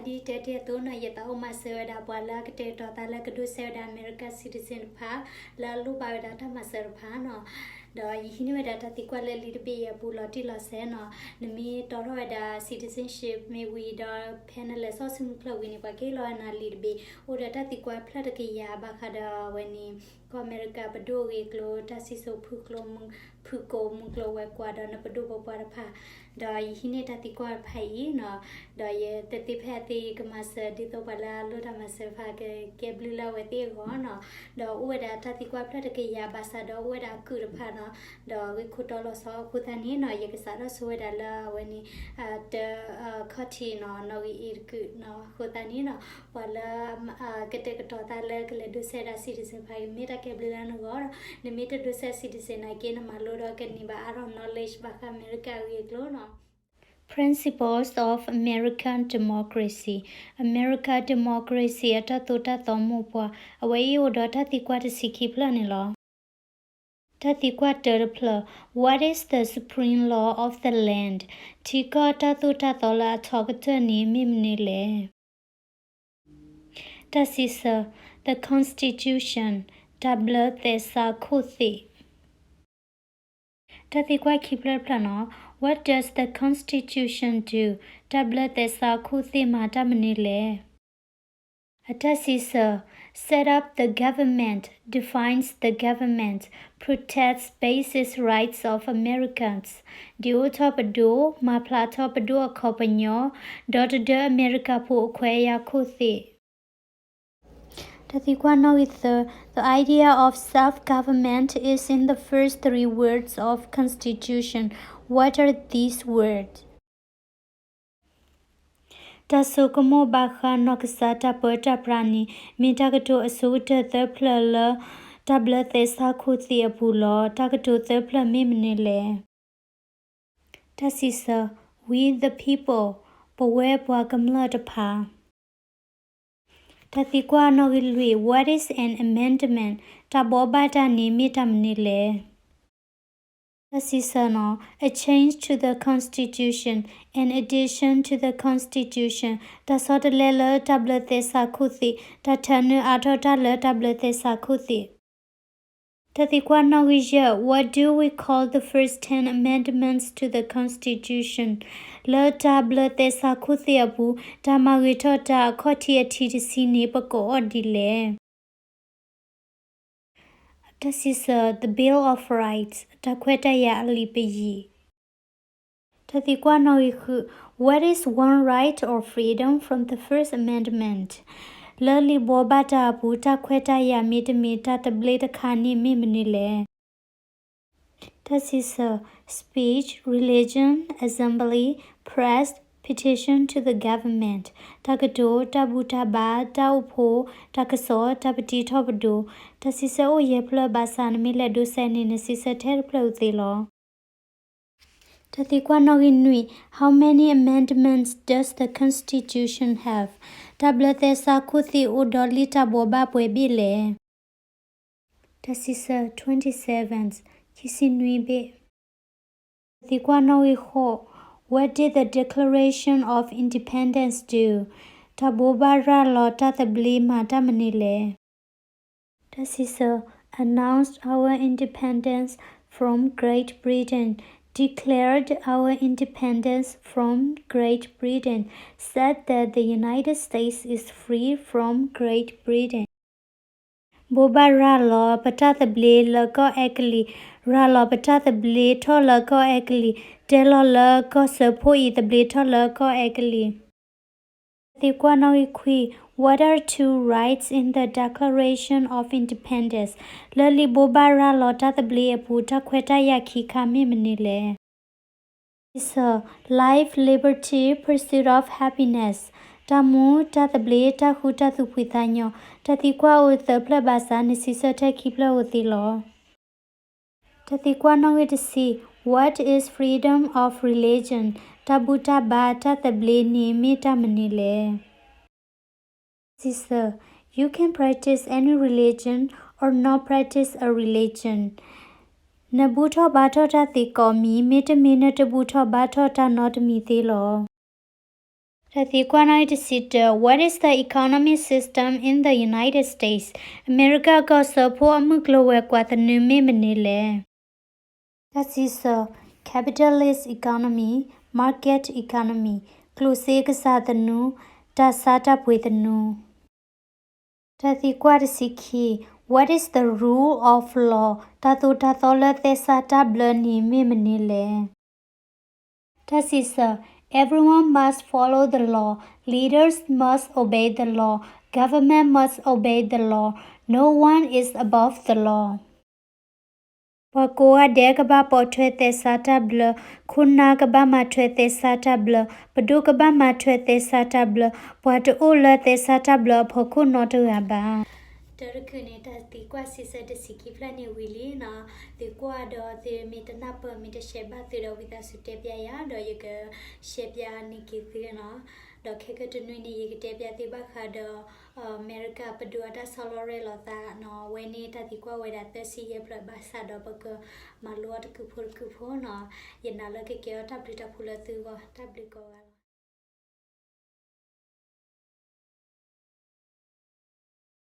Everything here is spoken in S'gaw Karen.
ဒ်တဲတ့ၢ်အသိးနီၤ ယသးအိၣ်မၤစၢၤဝဲဒၣ်ပှၤလၢအကတဲာ်ကတီၤသးလၢကဒိးစဲးဝဲဒၣ် America citizen တဖၣ် လၢအလိၣ်ဘၣ်ဝဲဒၣ်တၢ်မၤစၢၤတဖၣ်နီၤ. ဒီးယဟံးန့ၢ်ဝဲဒၣ်တၢ်သံကွၢ်လၢလံာ်တဘ့ၣ်အံၤအပူၤလီၤတံၢ်လီၤဆဲးနီၤ. နမ့ၢ်တီထီၣ်ဝဲဒၣ် citizenship မ့ၢ်ဝံၤဒီး ဖဲနလဲၤစီဆှံမုၢ်ချၢဝံၤန့ၣ် ပှၤကဟ့ၣ်လီၤဝဲနၤလံာ်တဘ့ၣ် အိၣ်ဒီးတၢ်သံကွၢ်ဖျၢၣ်တကယၤဘၣ်ဃးဒီးအဝဲန့ၣ် ကီၢ်အမဲရကၤပဒိၣ်အဂ့ၢ်အကျိၤ တၢ်စံၣ်စိၤ ဖုၣ်ကိာ်မုၢ်ကျိၤဝဲၤကွာ်ဒီးနပဒိၣ်ပပှၢ်တဖၣ် ဒီးယဟံးန့ၢ်တၢ်သံကွၢ်တဖၣ်အံၤနီၤ. ဒီးယတသ့ဖဲအသ့ယကမၤစၢၤ ဒ်သိးပှၤလၢအလိၣ်တၢ်မၤစၢၤတဖၣ်ကကဲဘျုးလၢအဝဲသ့ၣ်အဂီၢ်နီၤ. ဒီးအိၣ်ဝဲဒၣ်တၢ်သံကွၢ်ဖျၢၣ်တကယၤဘၣ်ဆၣ်ဒီးအိၣ်ဝဲဒၣ်အကုၢ်တဖၣ်နီၤ. ဒီးဂ့ၢ်ခိၣ်တီလီၤဆီအဃိသတးန့ၣ်နီၤ ယကစးထီၣ်ဆိဝဲဒၣ်လၢအဝဲန့ၣ် တ ခီၣ်ထံးနီၤ နီၣ်ဂံၢ်အ့ၣ်တကုၢ်နီၤ. အဃိသတးန့ၣ်နီၤ ပှၤလၢ ကတဲာ်ကတီၤသးလၢကလဲၤဒိးစဲးဒၣ် citizen တဖၣ် ကမ့ၢ်တၢ်ကဲဘျုးလၢနဂီၢ်ဒီး နမ့ၢ်တဒိးစဲး citizen နာ်က့ နမၤလိဒီးကန့ၢ်ဘၣ်အါထီၣ် knowledge ဘၣ်ဃးအမဲရကၤအဂ့ၢ်အကျိၤနီၤ. Principles of American democracy. အမဲရကၤ democracy အတၢ်သိၣ်တၢ်သီမိၢ်ပှၢ် အဝဲအံၤအိၣ်ဒီးတၢ်သံကွၢ်တဆံခံဖျၢၣ်န့ၣ်လီၤ. တၢ်သံကွၢ်တၢတဖျၢၣ်, What is the supreme law of the land? ထံကီၢ်တၢ်သိၣ်တၢ်သီလၢအထီကတၢၢ်န့ၣ် မ့ၢ်မနုၤလဲၣ်. တၢ်စံးဆၢ, The Constitution, တၢ်ဘျၢသဲစးခိၣ်သ့ၣ်. တၢ်သံကွၢ်ခံဖျၢၣ်တဖျၢၣ်နီၤ, What does the Constitution do? တၢ်ဘျၢသဲစးခိၣ်သ့ၣ်မၤတၢ်မနုၤလဲၣ်. အတၢ်စံးဆၢ, Set up the government, defines the government, protects basic rights of Americans, ဒုးအိၣ်ထီၣ်ပဒိၣ်, မၤဖျါထီၣ်ပဒိၣ်အခီပညီ, ဒီးတဒၢအမဲရကၤဖိအခွဲးအယာ်ခိၣ်သ့ၣ်. တၢ်သံကွၢ်နီၣ်ဂံၢ်သၢ, The idea of self-government is in the first three words of Constitution. What are these words? တၢ်ဆိကမိၣ်ဘၣ်ဃးနီၢ်ကစၢ်တၢ်ပၢတၢ်ပြးန့ၣ် မ့ၢ်တၢ်ကတိၤအဆိကတၢၢ်သၢဖျၢၣ်လၢ တၢ်ဘျၢသဲစးခိၣ်သ့ၣ်အပူၤလီၤ. တၢ်ကတိၤသၢဖျၢၣ်မ့ၢ်မနုၤလဲၣ်. တၢ်စံးဆၢ, We the people, ပဝဲပှၤကမျၢၢ်တဖၣ်. တၢ်သံကွၢ်နီၣ်ဂံၢ်လွံၢ်, What is an amendment? တၢ်ဘှီဘၣ်တၢ်န့ၣ်မ့ၢ်တၢ်မနုၤလဲၣ်. တၢ်စံးဆၢနီၤ, A change to the Constitution, an addition to the Constitution, တၢ်ဆီတလဲလၢတၢ်ဘျၢသဲစးခိၣ်သ့ၣ်, တၢ်ထၢနုာ်အါထီၣ်တၢ်လၢတၢ်ဘျၢသဲစးခိၣ်သ့ၣ်. တၢ်သံကွၢ်နီၣ်ဂံၢ်ယဲၢ်, What do we call the first ten amendments to the Constitution? လၢတၢ်ဘျၢသဲစးခိၣ်သ့ၣ်အပူၤ တၢ်မၤဂ့ၤထီၣ်တၢ်အခီၣ်ထံးအထံးတဆံန့ၣ် ပကိးအီၤဒ်လဲၣ်. တၢ်စံးဆၢ, The Bill of Rights, တၢ်ခွဲးတၢ်ယာ်အလံာ်ပယံာ်. တၢ်သံကွၢ်နီၣ်ဂံၢ်ဃု, What is one right or freedom from the First Amendment? လၢလံာ်ဘှီဘၣ်တၢ်အပူၤ တၢ်ခွဲးတၢ်ယာ်မ့တမ့ၢ်တၢ်သဘျ့တခါန့ၣ်မ့ၢ်မနုၤလဲၣ်. တၢ်စံးဆၢ, Speech, religion, assembly, press, petition to the government, တၢ်ကတိၤ, တၢ်ဘူၣ်တၢ်ဘါ, တၢ်အိၣ်ဖှိၣ်, တၢ်ကစီၣ်, တၢ်ပတံထီၣ်ပဒိၣ်. တၢ်စံးဆၢအိၣ်ယဲၢ်ဖျၢၣ်ဘၣ်ဆၣ် နမ့ၢ်လဲၤဒိးစဲးန့ၣ် နစံးဆၢထဲတဖျၢၣ်အုးသ့လီၤ. တၢ်သံကွၢ်နီၣ်ဂံၢ်နွံ, How many amendments does the Constitution have? တၢ်ဘျၢသဲစးခိၣ်သ့ၣ်အိၣ်ဒီးလံာ်တၢ်ဘှီဘၣ်ပှဲၤဘ့ၣ်လဲၣ်. တၢ်စံးဆၢ, twenty-seven, ခံဆံနွံဘ့ၣ်. တၢ်သံကွၢ်နီၣ်ဂံၢ်ဃိး, What did the Declaration of Independence do? တၢ်ဘိးဘၣ်ရၤလီၤတၢ်သဘျ့မၤတၢ်မနုၤလဲၣ်. တၢ်စံးဆၢ, announced our independence from Great Britain, declared our independence from Great Britain, said that the United States is free from Great Britain. ဘိးဘၣ်ရၤလီၤပတၢ်သဘျ့လၢကီၢ်အဲကလံး, ရၤလီၤပတၢ်သဘျ့ထီၣ်လၢကီၢ်အဲကလံး, တဲလီၤလၢကီၢ်စၢဖှိၣ်အံၤသဘျ့ထီၣ်လၢကီၢ်အဲကလံး. တၢ်သံကွၢ်နီၣ်ဂံၢ်ခွံ, What are two rights in the Declaration of Independence? လၢလံာ်ဘိးဘၣ်ရၤလီၤတၢ်သဘျ့အပူၤ တၢ်ခွဲးတၢ်ယာ်ခံခါမ့ၢ်မနုၤလဲၣ်. တၢ်စံးဆၢ, life, liberty, pursuit of happiness, တၢ်မူ, တၢ်သဘျ့, တၢ်ဃူတၢ်သူၣ်ဖှံသးညီ. တၢ်သံကွၢ်အိၣ်သၢဖျၢၣ်ဘၣ်ဆၣ် နစံးဆၢထဲခံဖျၢၣ်အုးသ့လီၤ. တၢ်သံကွၢ်နီၣ်ဂံၢ်တဆံ, What is freedom of religion? တၢ်ဘူၣ်တၢ်ဘါတၢ်သဘျ့န့ၣ်မ့ၢ်တၢ်မနုၤလဲၣ်. တၢ်စံးဆၢ, You can practice any religion or not practice a religion. နဘူၣ်ထီၣ်ဘါထီၣ်တၢ်သ့ကိးမံၤ, မ့တမ့ၢ်နတဘူၣ်ထီၣ်ဘါထီၣ်တၢ်နီတမံၤသ့လီၤ. တၢ်သံကွၢ်နီၣ်ဂံၢ်တဆံတၢ, What is the economic system in the United States? အမဲရကၤကီၢ်စၢဖှိၣ်အမုၢ်ကျိၤဝဲၤကွာ်သနူမ့ၢ်မနုၤလဲၣ်. တၢ်စံးဆၢ, capitalist economy, market economy, ကျိၣ်စ့ကစၢ်သနူ, တၢ်ဆါတၢ်ပှ့ၤသနူ. တၢ်သံကွၢ်တဆံခံ, What is the rule of law? တၢ်သိၣ်တၢ်သီလၢသဲစးတၢ်ဘျၢန့ၣ်မ့ၢ်မနုၤလဲၣ်. တၢ်စံးဆၢ, Everyone must follow the law. Leaders must obey the law. Government must obey the law. No one is above the law. ပှၤကိးဂၤဒဲးကဘၣ်ပိာ်ထွဲသဲစးတၢ်ဘျၢ, ခိၣ်နၢ်ကဘၣ်မၤထွဲသဲစးတၢ်ဘျၢ, ပဒိၣ်ကဘၣ်မၤထွဲသဲစးတၢ်ဘျၢ, ပှၤတအိၣ်လၢသဲစးတၢ်ဘျၢအဖီခိၣ်နီတဂၤဘၣ်. တၢ်တခုၣ်န့ၣ် တၢ်သံကွၢ်စံးဆၢတဆံခံဖျၢၣ်န့ၣ်ဝံၤလံနီၤ. သုကွၢ်ဒီးသုမ့ၢ်တနၢ်ပၢၢ်မ့ၢ်တရှဲဘၣ်သုဒီးဝံသးစူၤတဲပျးယၤ ဒီးယကရှဲပျးန့ၢ်က့ၤသုနီၤ. ဒီးခဲကတနွံန့ၣ် ယကတဲပျးသုဘၣ်ဃးဒီး အမဲရကၤပဒိၣ်အတၢ်ဆီလီၤရဲၣ်လီၤသးနီၤ. အဝဲန့ၣ်တၢ်သံကွၢ်ဝဲဒၣ်သၢဆံယဲၢ်ဖျၢၣ် ဘၣ်ဆၣ်ဒီးပကမၤလိအီၤတကုာ်ဖိတကုာ်ဖိနီၤ. ယနာ်လၢကကဲထီၣ်တၢ်ဘျုးတၢ်ဖှိၣ်လၢသုဂီၢ် တၢ်ဘျုးကိးဂၤလီၤ.